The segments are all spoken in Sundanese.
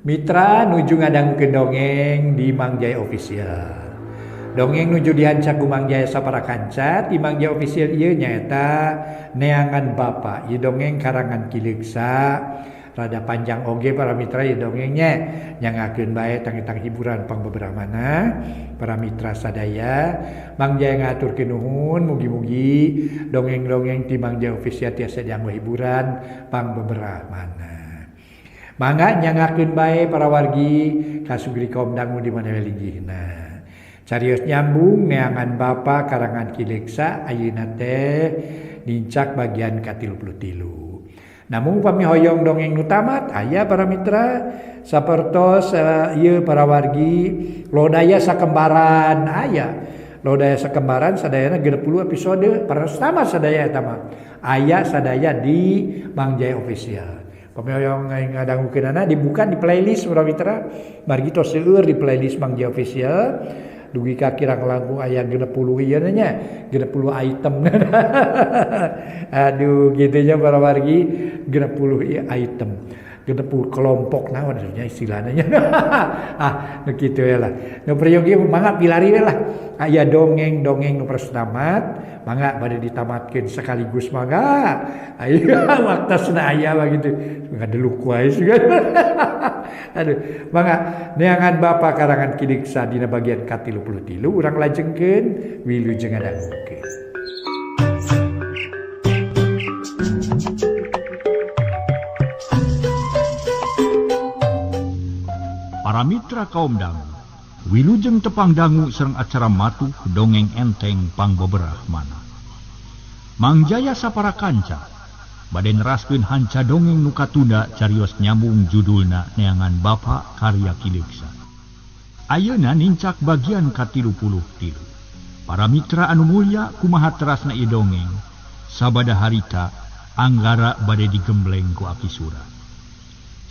Mitra nuju ngadangukeun dongeng di Mang Jaya Official. Dongeng nuju dihancak ku Mang Jaya sapara kanca di Mang Jaya Official ieu nyaeta Neangan Bapa. Ieu dongeng karangan Ki Leuksa, rada panjang oge para mitra ieu dongengnya. Nyangakeun bae tangitang hiburan pangbeberapa para mitra sadaya. Mang Jaya ngaturkeun nuhun, mugi-mugi dongeng-dongeng ti Mang Jaya Official tiasa dianggo hiburan pangbeberapa. Mangga nyangakeun bae para wargi kasugri kaum dangu di mana linggihna. Carios nyambung neangan Bapa karangan Ki Leuksa ayeuna teh nincak bagian ka-33. Namun pami hoyong dongeng nu tamat aya para mitra sapertos ieu para wargi lodaya sakembaran aya. Lodaya sakembaran sadayana 60 episode parantos tamat sadaya eta mah. Aya sadaya di Mang Jaya Official. Pami hoyong ngadangukeunana dibuka di playlist para mitra, margi tos seueur di playlist Mang Jaya Official dugi ka kirang langkung aya 60 ieu nya, 60 item. Aduh kitu nya para wargi 60 item. 60 kelompok naon nya istilahna nya. Ah nu kitu we lah. Nu peryogi mangga pilari we lah. Aya dongeng-dongeng nu parantos tamat, mangga bade ditamatkeun sekaligus mangga. Aya waktosna aya mah kitu. Ngadeluk wae sugan. Aduh, mangga neangan Bapa karangan Ki Leuksa dina bagian ka-33 urang lajengkeun wilujeng ngadangukeun. Para mitra kaum dangu, wilujeng tepang dangu sareng acara matuh dongeng enteng pangbeberah mana. Mang Jaya sapara kanca bade neraskeun hanca dongeng nu katunda carios nyambung judulna Neangan Bapa karya Ki Leuksa. Ayeuna nincak bagian ka-33. Para mitra anu mulya kumaha terasna ieu dongeng sabada harita Anggara bade digembleng ku Aki Sura.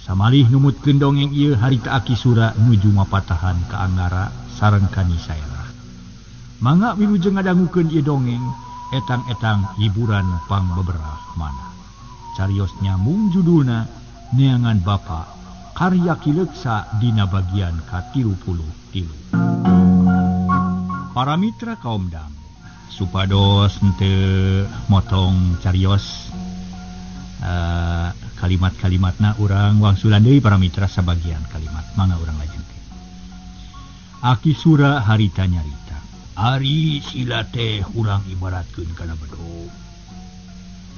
Samalih numutkeun dongeng ieu harita Aki Sura nuju mapatahan ka Anggara sareng ka Nyi Saerah. Mangga wilujeng ngadangukeun ieu dongeng etang-etang hiburan pangbeberah mana. Carios nyambung judulna Neangan Bapa karya Ki Leuksa dina bagian ka-33. Para mitra kaum dangu supados henteu motong carios kalimat-kalimatna urang wangsulan deui para mitra sabagian kalimat mangga urang lajengkeun. Aki Sura harita nyarita ari sila teh urang ibaratkeun kana bedog.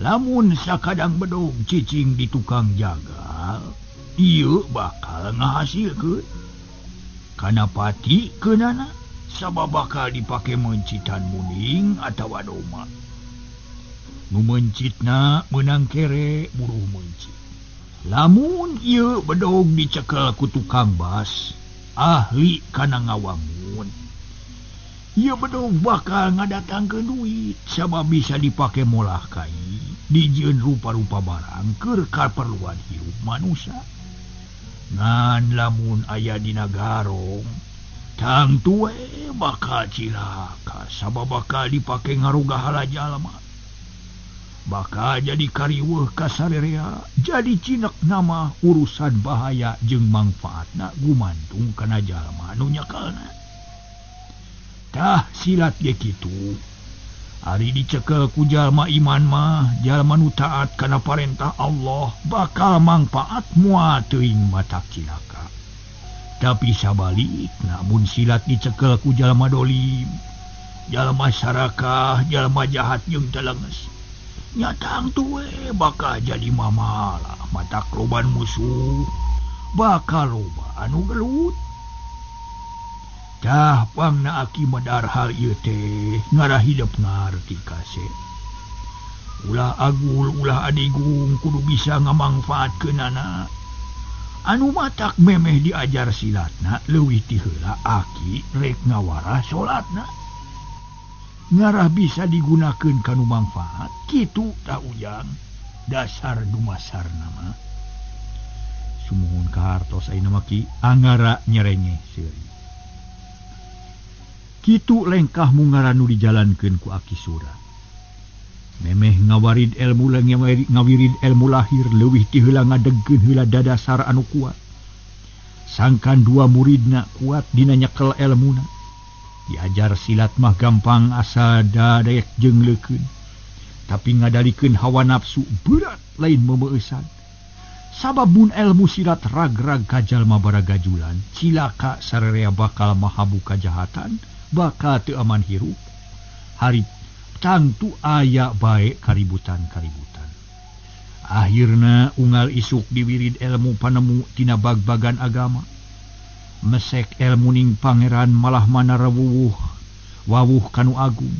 Lamun sakadang bedog cicing di tukang jagal, ieu bakal ngahasilkeun. Kana pati keunana sabab bakal dipake mencitan muning atawa doma. Nu mencitna meunang kere buruh mencit. Lamun ieu bedog dicekel ku tukang bas, ahli kana ngawangun. Ieu bedog bakal ngadatangkeun duit sabab bisa dipake molah kai, dijieun rupa-rupa barang keur kaperluan hirup manusia. Ngan lamun aya dina garong, tangtu we bakal cilaka sabab bakal dipake ngaruga hala jalma. Bakal jadi kariweuh ka sarerea, jadi cinek nama urusan bahaya jeung mangfaatna gumantung kana jalma anu nyekelna. Tah silat ge kitu. Ari dicekel ku jalma iman mah, jalma nu taat kana parentah Allah bakal mangfaat moal teuing matak cilaka. Tapi sabalikna mun silat dicekel ku jalma dolim, jalma sarakah, jalma jahat jeung telenges, nyatang tuwe bakal jadi mamala matak loban musuh, bakal loba anu gelut. Tah pangna aki medar hal ieu teh ngarah hidup ngarti kasep. Ulah agul ulah adigung kudu bisa ngamangfaatkeunana. Anu matak memeh diajar silatna leuwih ti heula aki rek ngawarah salatna. Ngarah bisa digunakeun kanu mangfaat kitu tah ujang dasar dumasarna mah. Sumuhun kahartos ayeuna mah Ki Anggara nyerengeh seuri. Kitu lengkah mungara nu dijalankeun ku Aki Sura. Memeh ngawarid ilmu ngawirid ilmu lahir leuwih ti heula ngadegkeun heula dadasar anu kuat. Sangkan dua muridna kuat dina nyekel elmuna. Diajar silat mah gampang asa daek jeung leukeun. Tapi ngadalikeun hawa nafsu berat lain meumeusan. Sabab mun elmu silat rag-rag ka jalma baragajulan, cilaka sararea bakal mahabu kajahatan, bakal teu aman hirup. Hari tangtu aya bae kaributan-kaributan. Akhirna unggal isuk diwirid elmu panemu tina bag-bagan agama. Mesek elmu ning pangeran malah manarewuwuh wawuh kanu agung.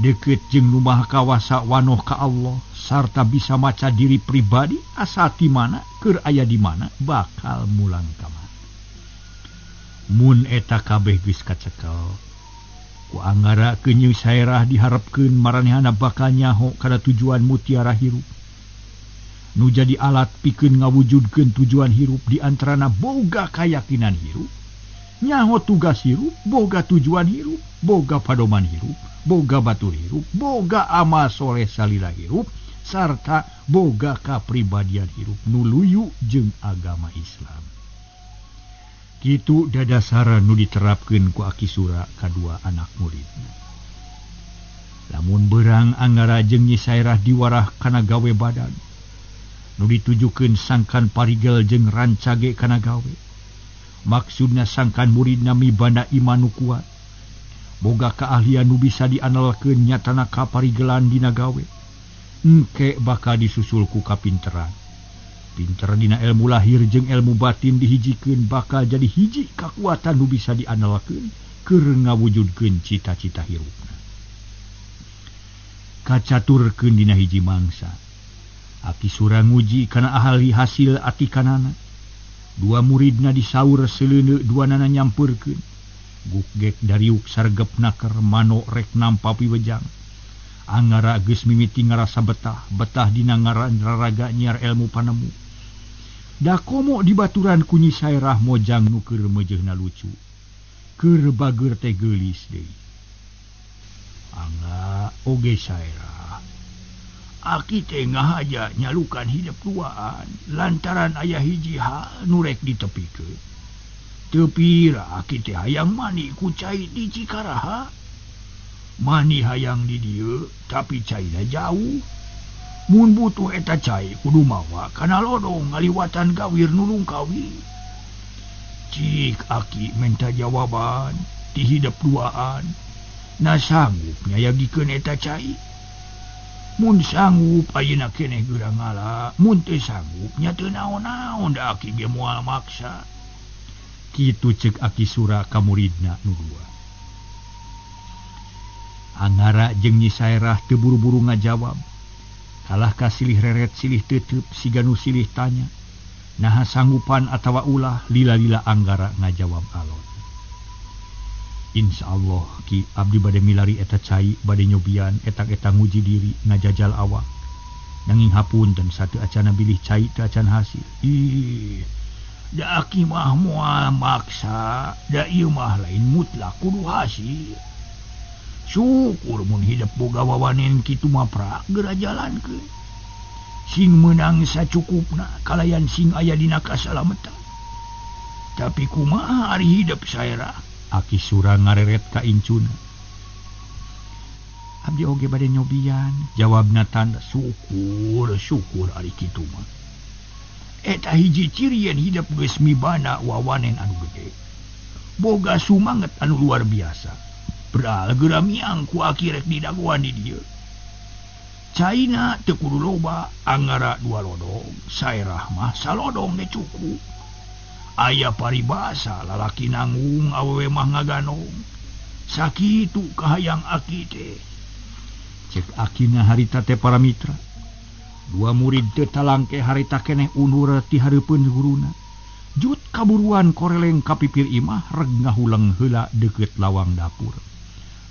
Deket jeung nu maha kawasa wanoh ka Allah sarta bisa maca diri pribadi asa ti mana keur aya di mana bakal mulang ka mana. Mun eta kabeh geus kacekel ku Anggara keunyeung saerah diharepkeun maranehana bakal nyaho kana tujuan mutiara hirup. Nu jadi alat pikeun ngawujudkeun tujuan hirup di antarana boga kayakinan hirup, nyaho tugas hirup, boga tujuan hirup, boga padoman hirup, boga batur hirup, boga amal soleh salila hirup, sarta boga kapribadian hirup nu luyu jeung agama Islam. Kitu dadasaran nu diterapkeun ku Aki Sura kadua anak muridna. Lamun beurang Anggara jeung Nyi Saerah diwarah kana gawe badan, nu ditujukeun sangkan parigel jeung rancage kana gawe. Maksudna sangkan muridna mibanda iman nu kuat, boga keahlian nu bisa diandalkeun nyatana kaparigelan dina gawe. Engke bakal disusul ku kapinteran. Pinter dina ilmu lahir jeung ilmu batin dihijikeun bakal jadi hiji kakuatan nu bisa diandalkeun keur ngawujudkeun cita-cita hirupna. Kacaturkeun dina hiji mangsa. Aki Sura nguji kana ahli hasil atikanana. Dua muridna disaur seleuneu duanana nyampeurkeun. Gukgek dariuk sargep naker mano rek nampa piwejang. Anggara geus mimiti ngarasa betah, betah dina ngaran raraga nyiar ilmu panemu. Da komo dibaturan ku Nyi Saerah mojang nu keur meujeuhna lucu. Keur bager teh geulis deui. Angga oge Saerah. Aki teh ngahaja nyalukan hidup duaan lantaran aya hiji hal nu rek ditepikeun. Teu pira aki teh hayang mani ku cai di Cikaraha. Mani hayang di dieu tapi caina jauh. Mun butuh eta cai kudu mawa kana lodong ngaliwatan gawir nulung kawi. Cik aki menta jawaban ti hidep duaan. Na sanggup nyayagikeun eta cai. Mun sanggup ayeuna keneh geura ngala, mun teu sanggup nya teu naon-naon da aki ge moal maksa. Kitu ceuk Aki Sura ka muridna nu dua. Anggara jeung Nyi Saerah teu buru-buru ngajawab. Kalah ka silih reret silih teuteup siga nu silih tanya. Naha sanggupan atawa ulah lila-lila Anggara ngajawab alon. Insyaallah ki abdi bade milari eta cai bade nyobian etak-eta nguji diri ngajajal awak. Nanging hapunten satu acana bilih cai teu acan hasil. Ih, da aki mah moal maksa, da ieu mah lain mutlak kudu hasil. Syukur mun hidup boga wawanen kitu mah prak geura jalankeun. Sing meunang sacukupna kalayan sing aya dina kasalametan. Tapi kumaha ari hidup saerah? Aki Sura ngareret ka incuna. Abdi oge bade nyobian, jawabna tanda syukur syukur ari kitu mah. Eta hiji ciri yen hidup geus mibana wawanen anu gede. Boga sumanget anu luar biasa. Beral geura miang ku aki rek didagoan di dieu. Caina teu kudu loba, Anggara dua lodong, Saerah mah salodong ge cukup. Aya paribasa lalaki nanggung awewe mah ngaganong. Sakitu kahayang aki teh. Cek akina harita teh para mitra. Dua murid teu talangke harita keneh undur ti hareupeun guruna. Jut kaburuan koreleng ka pipir imah reg ngahuleng heula deukeut lawang dapur.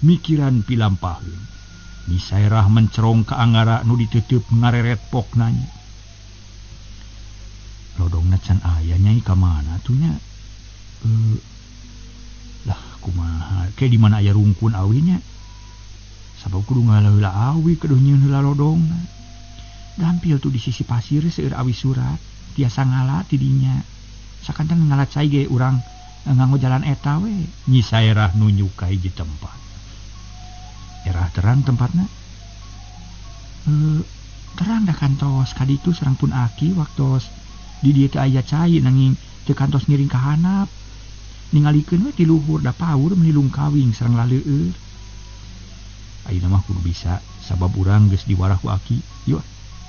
Mikiran pilampaheun. Nyi Saerah mencerong ka Anggara nu diteuteub ngareret pok nanya. Lodongna can aya nyai ka mana tuh nya? Lah kumaha ke di mana aya rungkun awinya? Sabab kudu ngala heula awi kudu nyieun heula lodongna. Gampil tuh di sisi pasir seueur awi surat tiasa ngala ti dinya. Sakantan ngalat cai ge urang nganggo jalan eta we. Nyi Saerah nunjuk ka hiji tempat. Erah terang tempatna. Terang da kantos ka ditu sareng pun aki waktos di dieu teh aya cai nanging teu kantos ngiring ka handap. Ningalikeun we ti luhur da paur meuni lungkawing sareng laleueur. Ayeuna mah kudu bisa sabab urang geus diwarah ku aki. Yuk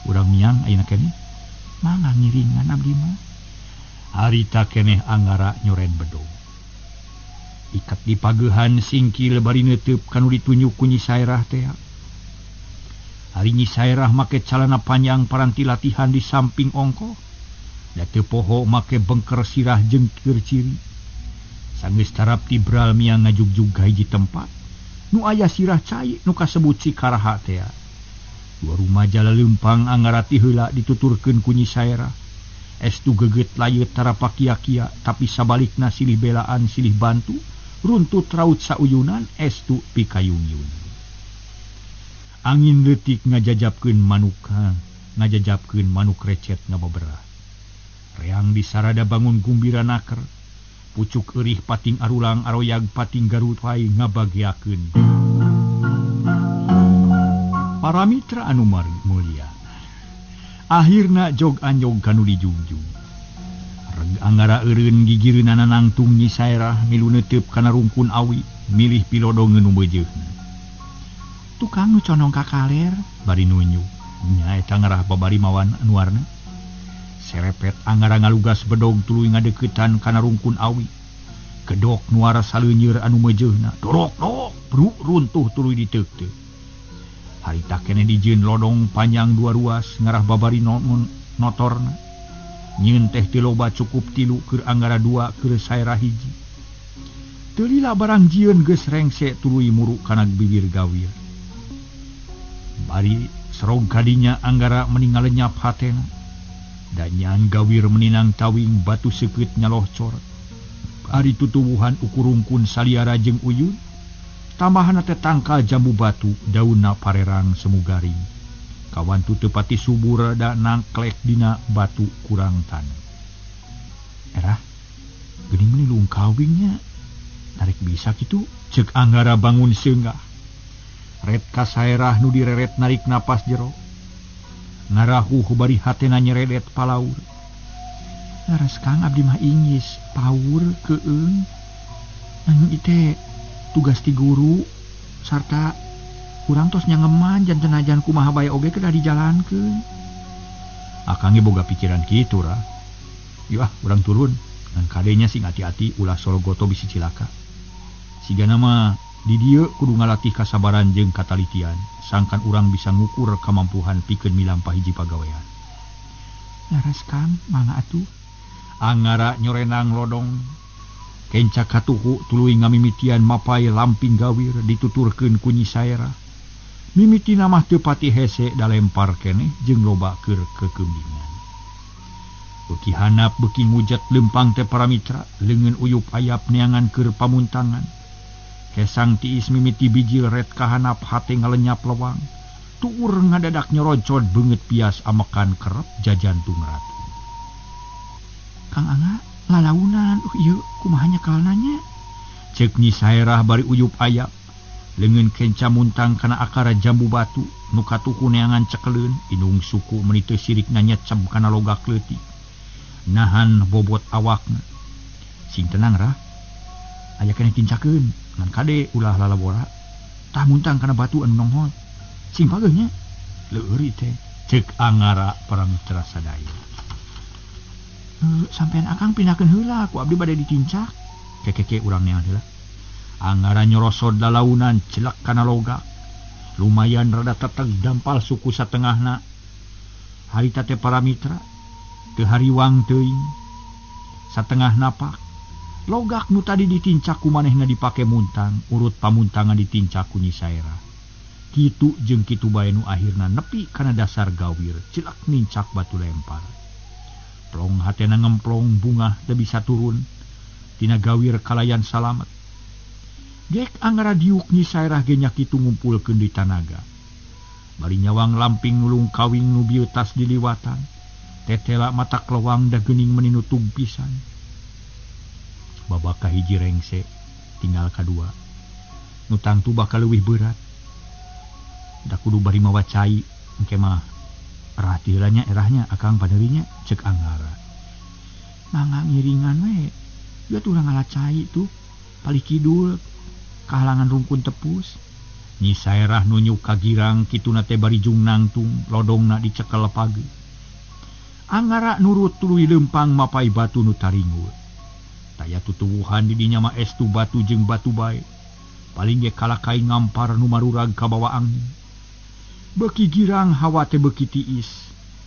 urang miang ayeuna keneh. Mangga ngiringan abdi mah. Harita keneh Anggara nyoren bedog. Ikat di pagehan singkil bari neuteub kanu ditunjuk ku Nyi Saerah teh. Ari Nyi Saerah make calana panjang paranti latihan di samping ongkoh. Da teu poho make bengker sirah jeung keur ciri. Sanggeus tarap tibral miang ngajugjug ka hiji tempat nu aya sirah cai nu kasebut Cikaraha teh. Dua rumaja laleumpang Anggara ti heula dituturkeun ku Nyi Saerah. Estu geget layeut tara pakia-kia tapi sabalikna silih belaan silih bantu runtut raut sauyunan estu pikayung-yun. Angin leutik ngajajabkeun manuka, ngajajabkeun manuk recet ngabeberah. Reang disarada bangun gumbira naker, pucuk eurih pating arulang aroyag pating garupai ngabagiakeun. Para mitra anu mulia, akhirna jog anjog kanu dijugjug. Reg Anggara eureun gigireunana nangtung Nyi Saerah milu neuteub kana rungkun awi, milih pilodongeun nu meujeuhna. Tukang nu condong ka kaler bari nunjuk. Nya eta ngarah babari mawan anuarna. Serepet Anggara ngalugas bedog tuluy ngadeuketan kana rungkun awi. Kedok nuara saleuneur anu meujeuhna. Dorok dorok bruk runtuh tuluy diteukteuk. Harita keneh dijieun lodong panjang dua ruas ngarah babari notorna. Nyieun teh teu loba cukup tilu keur Anggara dua keur Saerah hiji. Teu lila barang jieun geus rengse tuluy muruk kana bibir gawir. Bari serog kadinya Anggara meningal lenyap hatena. Danyan gawir meninang tawing batu seukeut nyalohcor. Ari tutuwuhan ukurungkun saliara jeung uyun. Tambahan teh tangkal jambu batu daunna parerang semu garing. Kawantu teu pati subur da nangklek dina batu kurang tanah. Erah, geuning meuni lungkawingnya. Tarik bisa kitu ceuk Anggara bangun seungah. Ret ka Saerah nu direret narik napas jero. Ngarahuh bari hatena nyeredet palaur. Leres Kang abdi mah inggis paur keung. Nanging ieu tugas ti guru sarta urang tos nyangeman janten ajan kumaha bae oge kedah dijalankeun. Akang ge boga pikiran kitu ra. Yeuh ah urang turun ngan kadenya sing hati-hati ulah sorogoto bisi cilaka. Sigana mah di dieu kudu ngalatih kasabaran jeung katalitian sangkan urang bisa ngukur kamampuhan pikeun milampah hiji pagawean. Leres Kang, mangga atuh. Anggara nyorenang lodong. Kenca katuhu tuluy ngamimitian mapai lamping gawir dituturkeun ku Nyi Saerah. Mimitina mah teu pati hese dalempar keneh jeung loba keur kekeumbingan. Beuki handap beuki ngujet leumpang teh para mitra, leungeun uyup ayap neangan keur pamuntangan. Kesang tiis mimiti bijil ret kahanap hate ngalenyap lewang. Tuur ngadadak nyoroncod beungeut pias amekan kerep jajantung ratu. Kang Angga lalaunan, ieu kumaha nyekelna nya? Ceuk Nyi Saerah bari uyup ayap. Leungeun kenca muntang kana akara jambu batu nu katuhu neangan cekeleun, indung suku meuni teu sirik nyeceb kana logak leutik. Nahan bobot awakna. Sing tenang rah. Aya keneh tincakeun, ngan kade ulah lalabora. Tah muntang kana batu anu nonghol. Sing pageuh nya. Leueur teh. Ceuk Anggara para mitra sadaya. Sampean akang pindahkeun heula ku abdi bade ditincak. Kekeke urang neangan heula. Anggara nyorosod lalaunan celak kana logak. Lumayan rada teteg dampal suku satengahna. Harita teh para mitra teu hariwang teuing. Satengah napak. Logak nu tadi ditincak ku manehna dipake muntang, urut pamuntangan ditincak ku Nyi Saerah. Kitu jeung kitu bae nu akhirna nepi kana dasar gawir, celak nincak batu lempar. Plong hatena ngemplong bungah teu bisa turun tina gawir kalayan salamet. Gek Anggara diuk Nyi Saerah ge nya kitu ngumpulkeun di tanaga. Bari nyawang lamping nulung kawing nu bieu tas diliwatan. Tetela mata kelewang da geuning meuni nutug pisan. Babak kahiji rengse tinggal kadua. Nu tangtu bakal leuwih berat. Da kudu bari mawa cai engke mah erah ti heula nya erahnya akang paneurinya ceuk Anggara. Mangga ngiringan we. Ya tuh urang ngala cai tuh palih kidul kahalangan rungkun tepus. Nyi Saerah nunjuk ka girang kituna teh bari jung nangtung lodongna dicekel pagi. Anggara nurut tuluy leumpang mapai batu nu taringgul. Taya tutuwuhan di dinya mah estu batu jeung batu bae. Paling ge kalakai ngampar nu marurag kabawa angin. Beuki girang hawa teh beuki tiis.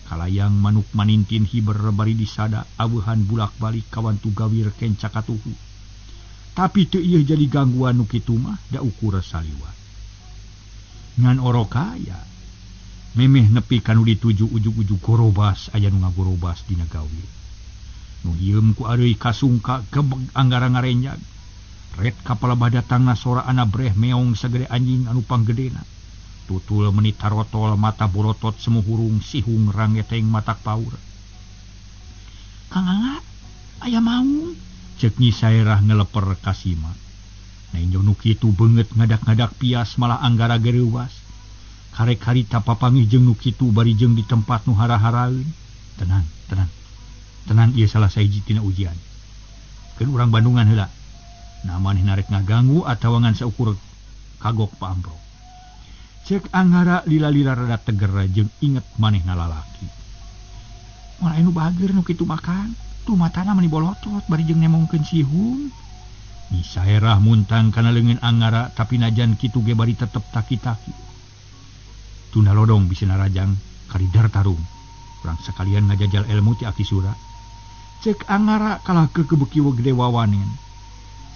Kalayang manuk manintin hiber bari disada aweuhan bulak-balik kawantu gawir kenca katuhu. Tapi teu ieu jadi gangguan nu kitu mah da ukur saliwat. Ngan orokaya memeh nepi kanu dituju ujug-ujug gorobas aya nu ngagorobas dina gawe. Nu hieum ku areuy kasungka gebeg Anggara ngarenjag. Ret kapalabah datangna sora anabreh meong sagede anjing anu panggedena. Tutul meni tarotol mata borotot semu hurung sihung rangeteng matak paur. Kang Angga aya maung ceuk Nyi Saerah ngeleper ka Sima. Nenjo nu kitu beungeut ngadak-ngadak pias malah Anggara gereuwas. Karek harita papangih jeung nu kitu bari jeung di tempat nu hara-haraeun. Tenang, tenang. Tenang ieu salah sahiji tina ujian. Keun urang Bandungan heula. Nah manehna rek ngaganggu atawa ngan saukur kagok paamprok. Cek Anggara lila-lila rada teger jeung inget manehna lalaki. Moal aya nu bager nu kitu makan. Tuh matana mani bolotot bari jeung nemongkeun sihung. Nyi Saerah muntang kana leungeun Anggara tapi najan kitu ge bari tetep taki-taki. Tunda lodong bisi narajang karidar tarung. Urang sakalian ngajajal ilmu ti Aki Sura. Cek Anggara kalah kekebeki gede wawanen.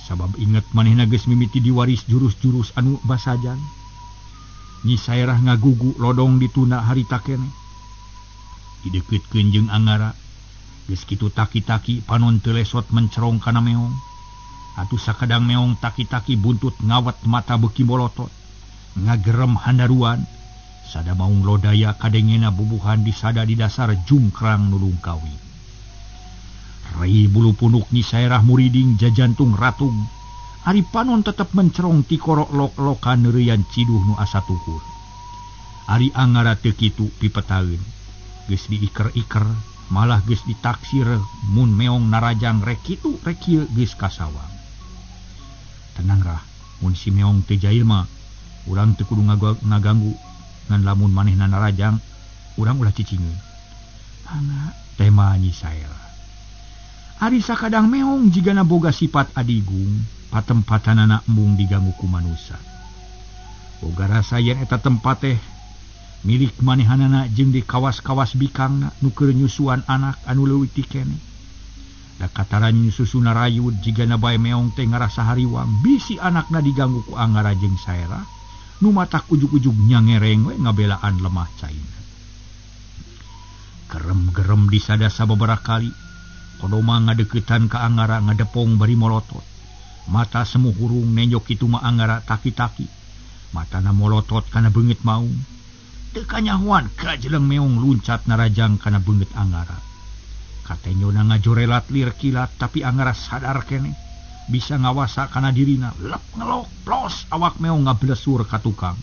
Sabab inget manehna geus mimiti diwaris jurus-jurus anu basajan. Nyi Saerah ngagugu lodong ditunda harita keneh. Dideukeutkeun jeung Anggara. Geus kitu taki-taki panon teu lesot mencerong kana meong. Atuh sakadang meong taki-taki buntut ngawat mata beuki bolotot. Ngagerem handaruan. Sada maung lodaya kadengena bubuhan disada di dasar jungkrang nulung kawi. Rei bulu punuk Nyi Saerah muriding jajantung ratung. Ari panon tetep mencerong ti korok lok-lokan neureuyan ciduh nu asa tuhur. Ari Anggara teu kitu pipetaeun. Geus diiker-iker, malah geus ditaksir mun meong narajang rek kitu rek kieu geus kasawang. Tenang rah, mun si meong teu jail mah urang teu kudu ngaganggu. Ngan lamun manehna narajang, urang ulah cicingeun. Mangga tema Nyi Saerah. Ari sakadang meong jigana boga sifat adigung, patempatanana embung diganggu ku manusa. Boga rasa yen eta tempat teh milik manehanana jeung di kawas-kawas bikangna nu keur nyusuan anak anu leuwih ti keneh. Da kataran nyususuna rayud jigana bae meong teh ngarasa hariwang bisi anakna diganggu ku Anggara jeung Saerah. Nu matak ujug-ujug nyangereng we ngabelaan lemah caina. Gerem-gerem disada sababaraha kali. Kodoma ngadeukeutan ka Anggara ngadepong bari molotot. Mata semu hurung nenjok kitu mah Anggara taki-taki. Matana molotot kana beungeut maung. Teu kanyahoan kajeleng meong luncat narajang kana beungeut Anggara. Katenyona ngajorelat lir kilat tapi Anggara sadar keneh. Bisa ngawasa kana dirina lep ngelok plos awak meong ngablesur ka tukang.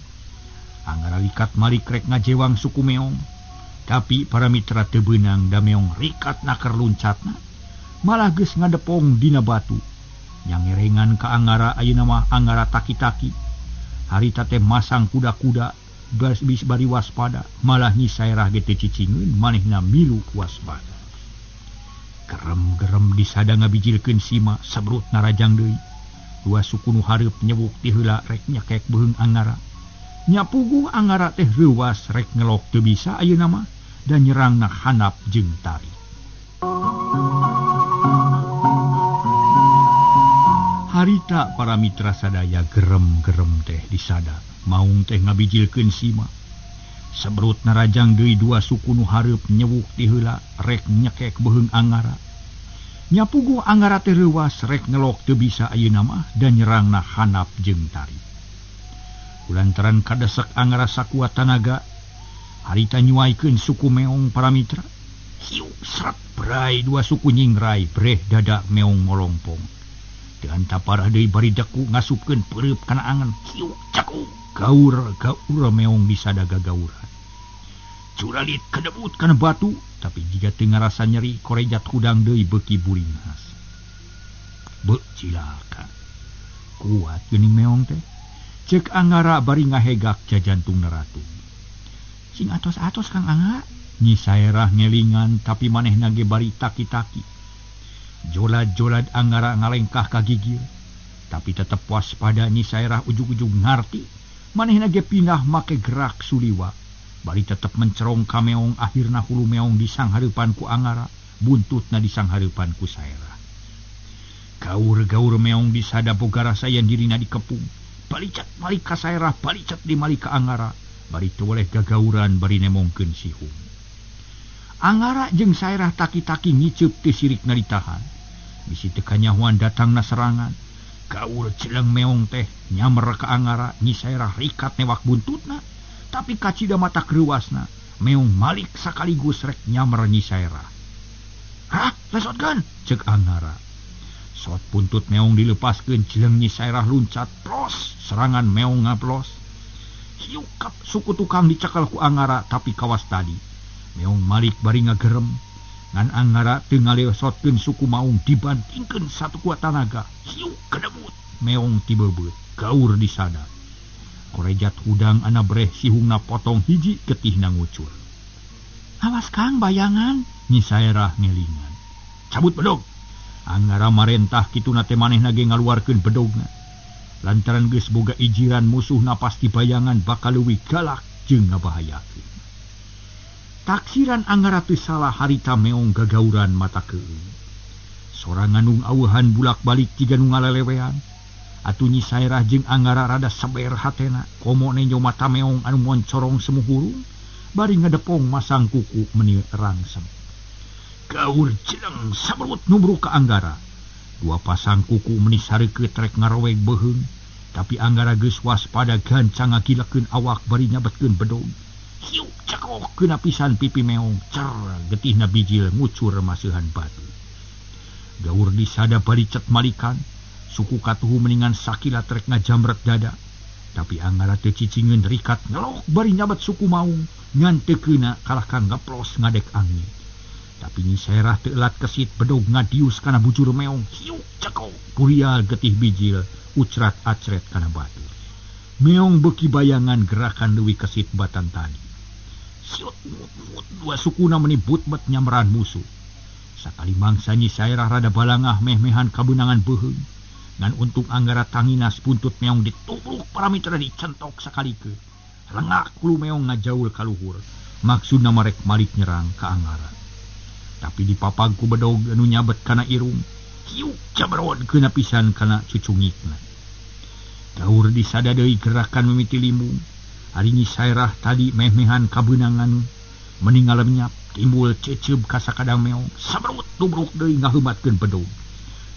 Anggara likat malik rek ngajewang suku meong. Tapi para mitra teu beunang da meong rikat naker luncatna. Malah geus ngadepong dina batu. Nyangerengan ka Anggara ayeuna mah Anggara taki-taki. Harita teh masang kuda-kuda bis bari waspada, malah Nyi Saerah ge teu cicingeun manehna milu waspada. Gerem-gerem disada ngabijilkeun sima sebrut narajang deui. Dua suku nu hareup nyewuk ti heula rek nyekek beuheung Anggara. Nya puguh Anggara teh reuwas rek ngelok teu bisa ayeuna mah dan nyerangna handap jeung tarik. Harita para mitra sadaya gerem-gerem teh disada maung teh ngabijilkeun sima. Sebrut narajang deui dua suku nu hareup nyewuk ti heula rek nyekek beuheung Anggara. Nya puguh Anggara teh reuwas rek ngelok teu bisa ayeuna mah dan nyerangna handap jeung tarik. Kulantaran kadesek Anggara sakuat tanaga harita nyuaikeun suku meong para mitra. Hiu srat brai dua suku nyingrai breh dada meong molongpong. Teu antaparah deui bari deku ngasupkeun peureub kana angen. Hiuk caku gaur-gaur meong disada gagauran. Curalit kedebut kana batu, tapi jiga teu ngarasa nyeri korejat hudang deui beuki buringhas. Beuh cilaka. Kuat geuning meong teh. Ceuk Anggara bari ngahegak jajantung ratu. Sing atos-atos Kang Angga. Nyi Saerah ngelingan tapi manehna ge bari taki-taki. Jolad-jolad Anggara ngalengkah ka gigir, tapi tetep waspada. Nyi Saerah ujug-ujug ngarti. Manehna ge pindah make gerak suliwa. Bari tetep mencerong ka meong, akhirna hulu meong disanghareupan ku Anggara, buntutna disanghareupan ku Saerah. Gaur-gaur meong disada boga rasa yen dirina dikepung. Balicat malik ka Saerah, balicat di malik ka Anggara. Bari teu weleh gagauran bari nemongkeun sihung. Anggara jeung Saerah taki-taki ngiceup teu sirikna ditahan. Bisi teu kanyahoan datangna serangan. Gaur celeng meong teh nyamer ka Anggara, Nyi Saerah rikat newak buntutna. Tapi kacida mata kreuasna, meong malik sakaligus rek nyamer Nyi Saerah. Hah, lesotkeun, ceuk Anggara. Sot buntut meong dilepaskeun, jeleng Nyi Saerah luncat, plos, serangan meong ngaplos. Hiukap suku tukang dicekal ku Anggara tapi kawas tadi. Meong malik bari ngagerem, ngan Anggara teu ngalesotkeun suku maung dibantingkeun satu kuat tanaga. Hiuk kedebut, meong tibebeut, gaur disada. Korejat hudang ana breh sihungna potong hiji getihna ngucur. Awas Kang bayangan, Nyi Saerah ngelingan. Cabut bedog. Anggara marentah kituna teh manehna ge ngaluarkeun bedogna. Lantaran geus boga ijiran musuhna pasti bayangan bakal leuwih galak jeung ngabahayakeun. Taksiran Anggara teu salah harita meong gagauran mata keung. Sorangan nu ngaweuhan bulak-balik jiga nu ngalelewean. Atuh Nyi Saerah jeung Anggara rada seber hatena, komo nenjo mata meong anu moncorong semuhurung, bari ngedepong masang kuku meni rangsem. Gaur jeleng saberut nubruk ka Anggara. Dua pasang kuku meni sareukeut rek ngaroweg beuheung, tapi Anggara geus waspada gancang ngagilekeun awak bari nyabetkeun bedog. Hiuk cekok keuna pisan pipi meong, cer getihna bijil ngucur maseuhan batu. Gaur disada bari cet malikan. Suku katuhu meningan sakilat rek ngajamret dada. Tapi Anggara teu cicingeun rikat ngelok bari nyabet suku maung ngan teu keuna kalah ka ngeplos ngadek angin. Tapi Nyi Saerah teu elat kesit bedog ngadius kana bujur meong. Hiuk cekok purial getih bijil ucrat acret kana batu. Meong beuki bayangan gerakan leuwih kesit batan tadi. Siut mut dua sukuna meni but-bet nyamran musuh. Sakali mangsa Nyi Saerah rada balangah meh-mehan kabeunangan beuheung. Ngan untung Anggara tanginas buntut meong ditubruk para mitra dicentok sakalikeun. Lengak hulu meong ngajaul ka luhur. Maksudna marek malik nyerang ka Anggara. Tapi dipapag ku bedog anu nyabet kana irung. Hiuk jabrod keuna pisan kana cucungikna. Gaur disada deui gerakan mimiti limbung. Ari Nyi Saerah tadi meh-mehan kabeunangan meningal lenyap timbul ceceub ka sakadang meong. Sabrut tubruk deui ngaheumatkeun bedog.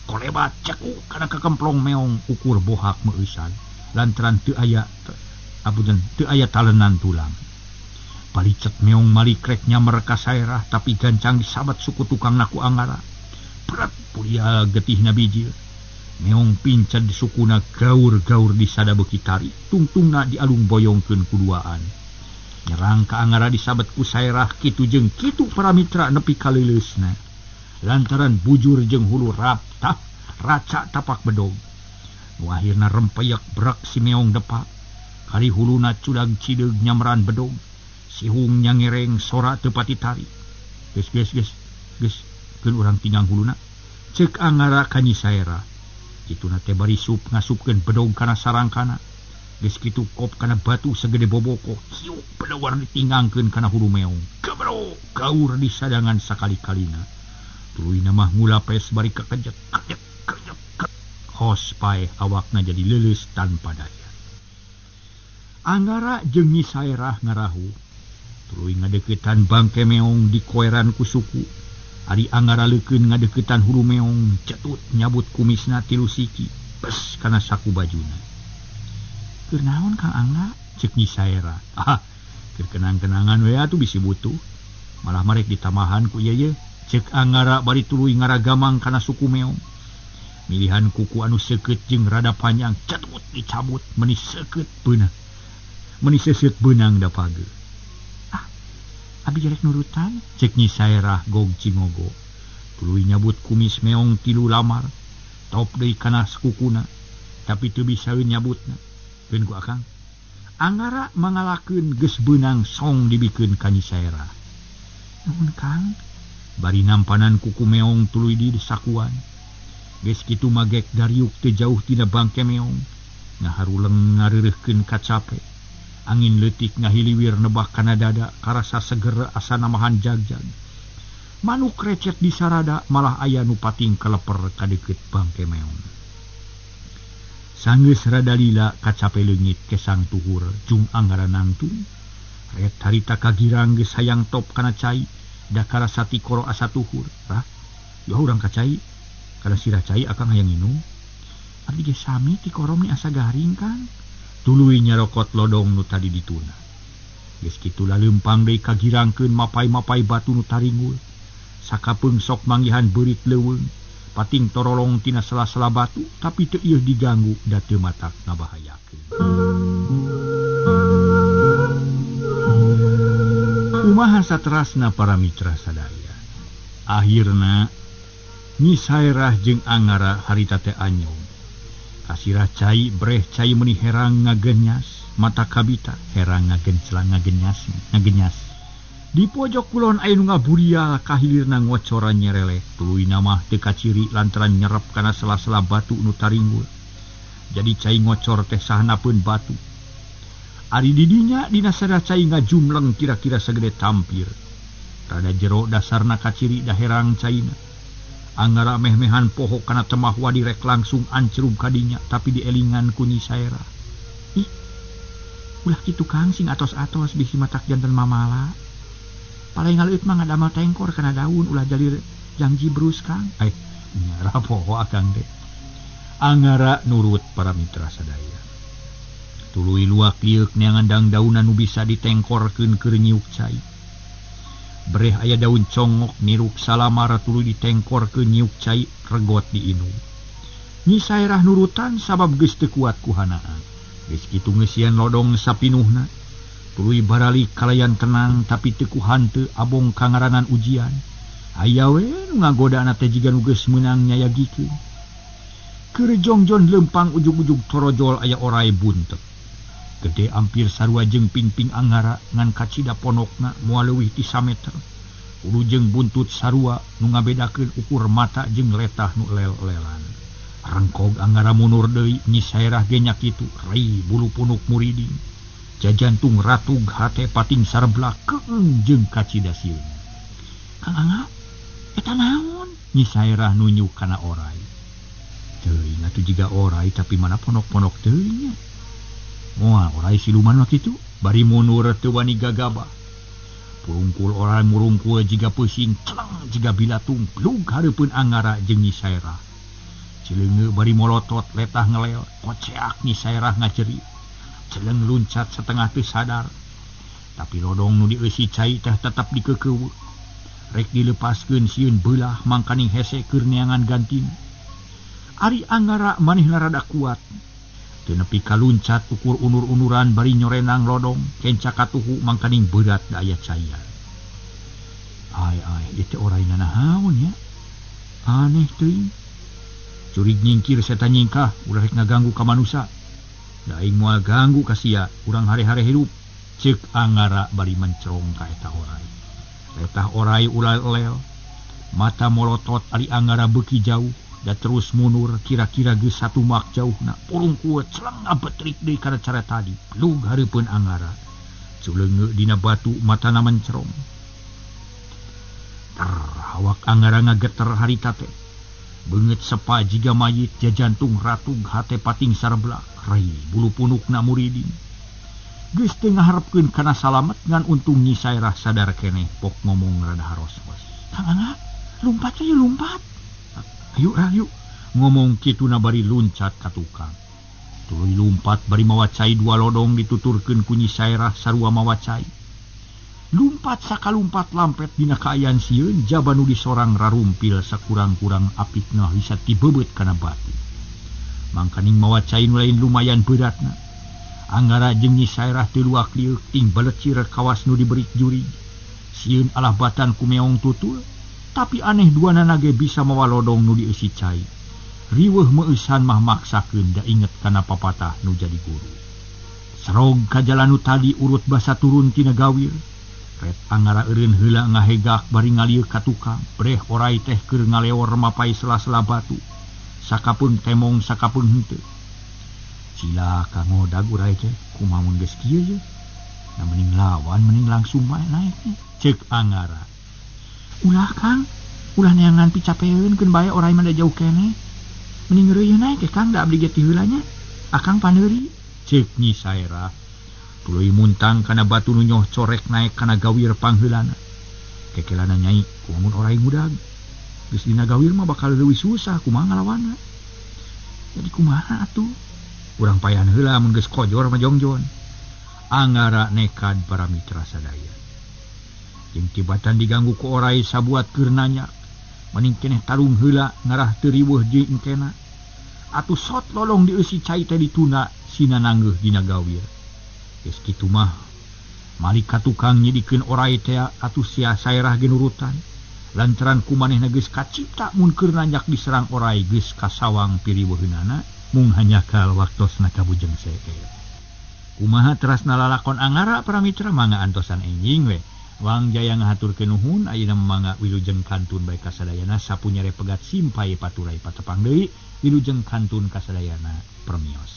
Kolebat ceku kana kakemplong meong ukur bohak meueusan lantaran teu aya apunten teu aya talenan tulang. Palicet meong malik rek nyamer ka Saerah tapi gancang disabat suku tukangna ku Anggara. Berat pulia getihna bijil. Meong pincad sukuna gaur-gaur disada beuki tarik, tungtungna dialung boyongkeun kuduaan. Nyerang ka Anggara disabat ku Saerah kitu jeung kitu para mitra nepi ka leuleusna. Lantaran bujur jeung hulu raptah raca tapak bedog. Nu akhirna rempeyek brak si meong depak. Kali huluna cudag cideug nyamran bedog. Sihung nyangereng sora teu pati tarik. Geus geus geus geus keun urang tinggang huluna. Ceuk Anggara ka Nyi Saerah. Kituna teh bari sup ngasupkeun bedog kana sarangkana. Geus kitu kop kana batu segede boboko. Hiuk bedog ditinggangkeun kana hulu meong. Gebro gaur disadangan sakali-kalina. Tuluy mah ngulapes bari kekejet kejet kejet. Hos paeh awakna jadi leuleus tanpa daya. Anggara jeung Nyi Saerah ngarahu. Tuluy ngadeuketan bangke meong dikoeran ku suku. Ari Anggara leukeun ngadeuketan hulu meong cetut nyabut kumisna tilu siki bes kana saku bajuna. Keur naon Kang Angga? Ceuk Nyi Saerah. Ah, keur kenang-kenangan we atuh bisi butuh. Malah marek ditamahan ku ieu ye. Ceuk Anggara bari tuluy ngaragamang kana suku meong. Milihan kuku anu seukeut jeung rada panjang cetut dicabut meuni seukeut beunang. Meuni seuseut beunang da page. Ah, abi rek nurutan cek Nyi Saerah gog cingogo. Tuluy nyabut kumis meong 3 lamar. Top deui kana kukuna tapi teu bisa nyabutna. Keun ku akang. Angara mangalakeun geus beunang song dibikeun ka Nyi Saerah. Nuhun Kang. Bari nampanan kuku meong tuluy di sakuan. Geus kitu magek dariuk teu jauh tina bangke meong. Ngaharuleng ngareureuhkeun kacape. Angin leutik ngahiliwir nebak kana dada karasa seger asa namahan jagjag. Manuk recet di sarada malah aya nu pating kaleper ka deukeut bangke meong. Sanggeus rada lila kacape leungit kesang tuhur jung Angara nangtung. Ret harita kagirang geus hayang top kana cai da karasa tikoro asa tuhur. Rah, yo urang ka cai. Kana sirah cai akang hayang nginum. Abdi ge sami tikorom ni asa garing Kang. Tuluy nyarokot lodong nu tadi dituna. Geus kitu laleumpang deui kagirangkeun mapai-mapai batu nu taringul. Sakapeung sok manggihan beurit leuweung. Pating torolong tina sela-sela batu tapi teu ieu diganggu da teu matak ngabahayakeun. Kumaha saterasna para mitra sadaya. Akhirna Nyi Saerah jeung Angara harita teh anyong. Kasirah cai breh cai meuni herang ngagenyas, mata kabita herang ngagenclang ngagenyas, ngagenyas. Di pojok kulon aya nu ngaburial kahilirna ngocoran nyereleh, tuluy mah teu kaciri lantaran nyerep kana sela-sela batu nu taringgul. Jadi cai ngocor teh sahanapeun batu. Ari didinya dina sada cai ngajumleng kira-kira sagede tampir. Rada jero dasarna kaciri da herang caina. Angara meh-mehan poho kana temah wadi rek langsung ancerub kadinya tapi dielingan ku Nyi Saerah. Ih, ulah kitu Kang sing atos-atos bisi matak janten mamala. Palai ngaleut mah ngadamal tengkor kana daun ulah jalir jangji brus Kang. Eh, nyara poho akang teh. Angara nurut para mitra sadaya. Tuluy luak lieuk neangan dangdaunan nu bisa ditengkorkeun keur nyiuk cai. Breh aya daun congok niruk salamar tuluy ditengkorkeun nyiuk cai regot diinum. Nyi Saerah nurutan sabab geus teu kuat ku hanaan. Geus kitu ngeusian lodong sapinuhna. Tuluy baralik kalayan tenang tapi teu ku hanteu abong kangaranan ujian. Aya we nu ngagodana teh jiga nu geus meunang nyayagikeun. Keur jongjon leumpang ujug-ujug torojol aya orai buntet. Gede ampir sarua jeung pingping Angara ngan kacida ponokna moal leuwih ti sameter. Ulu jeung buntut sarua nu ngabedakeun ukur mata jeung letah nu lel-lelan. Rengkog Angara mundur deui Nyi Saerah ge nya kitu, rei bulu punuk muriding. Jajantung ratug hate pating sareblak keung jeung kacida sieun. Kang Angga, eta naon? Nyi Saerah nunjuk kana orai. Teuing atuh jiga orai tapi mana ponok-ponok teuing nya. Moal orai siluman mah kitu, bari mundur teu wani gagabah. Purungkul orai murungkul jiga peuting celeng jiga bilatung plug hareupeun Angara jeung Nyi Saerah. Cileungeu bari molotot letah ngelel, koceak Nyi Saerah ngajeri. Celeng luncat setengah teu sadar. Tapi lodong nu dieusi cai teh tetep dikeukeuweuk. Rek dilepaskeun sieun beulah mangkaning hese keur neangan gantina. Ari Angara manehna rada kuat. Teu nepi kaluncat ukur unur-unuran bari nyorenang lodong kenca katuhu mangkaning berat da aya caian. Ai ai ieu teh orai nanahaon nya. Aneh teuing. Curig nyingkir setan nyingkah ulah rek ngaganggu ka manusa. Da aing moal ganggu ka sia, urang hare-hare hirup. Ceuk Angara bari mencerong ka eta orai. Letah orai ulah lel. Mata molotot ari Angara beuki jauh. Da terus mundur kira-kira geus satumak jauhna. Purungkul celeng ngabetrik deui kana cara tadi. Plug hareupeun Angara. Culeungeu dina batu matana mencerong. Ter awak Angara ngageter harita teh. Beungeut sepa jiga mayit jajantung ratug hate pating sareblak. Rei bulu punukna muriding. Geus teu ngaharepkeun kana salamet ngan untung Nyi Saerah sadar keneh pok ngomong rada haroswas. Kang Angga, lumpat aja lumpat. Ayo ayo ngomong kituna bari luncat ka tukang. Tuluy lumpat bari mawa cai dua lodong dituturkeun ku Nyi Saerah sarua mawa cai. Lumpat sakalumpat lampet dina kaayaan sieun jaba nu disorang rarumpil sakurang-kurang apikna bisa tibebeut kana batu. Mangkaning mawa cai nu lain lumayan beratna. Angara jeung Nyi Sairah teu luak liuk ting balecir kawas nu diberi jurig. Sieun alah batan ku meong tutul, tapi aneh duanana ge bisa mawa lodong nu dieusi cai. Riweuh meueusan mah maksakeun da inget kana papatah nu jadi guru. Serog ka jalan nu tadi urut basa turun tina gawir. Ret Angara eureun heula ngahegak bari ngalieu ka tukang, breh orai teh keur ngaleor mapai sela-sela batu. Sakapeung temong sakapeung henteu. Cilaka ngodag urai teh kumaha mun geus kieu ye. Da mending lawan mending langsung bae naek. Ceuk Angara. Ulah Kang, ulah neangan picapeun keun bae orai mah da jauh keneh. Mending reuyeun naek ke Kang da abdi ge ti heula nya. Akang paneuri. Ceuk Nyi Sairah. Tuluy muntang kana batu nu nyoh corek naek kana gawir pangheulana. Kekelana nyai kumaha mun orai ngudag. Geus dina gawir mah bakal leuwih susah kumaha ngalawanna. Jadi kumaha atuh? Urang payahan heula mun geus kojor mah jongjon. Angara nekad para mitra sadaya. Jeung tibatan diganggu ku orai sabuat keur nanya. Mending keneh tarung heula ngarah teu riweuh jeung engkena. Atuh sot lolong dieusi cai teh dituna sina nanggeuh dina gawir. Geus kitu mah malik ka tukang nyidikeun orai teh atuh sia Sairah ge nurutan. Lantaran ku manehna geus kacipta mun keur nanjak diserang orai geus kasawang piriweuheunana mung hanyakal waktosna kabujeng seeu. Kumaha terasna lalakon Angara para mitra mangga antosan enjing we. Wang Jaya ngahaturkeun nuhun ayeuna mangga wilujeng kantun bae kasadayana sapunyare pegat simpai paturai patepang deui wilujeng kantun kasadayana permios.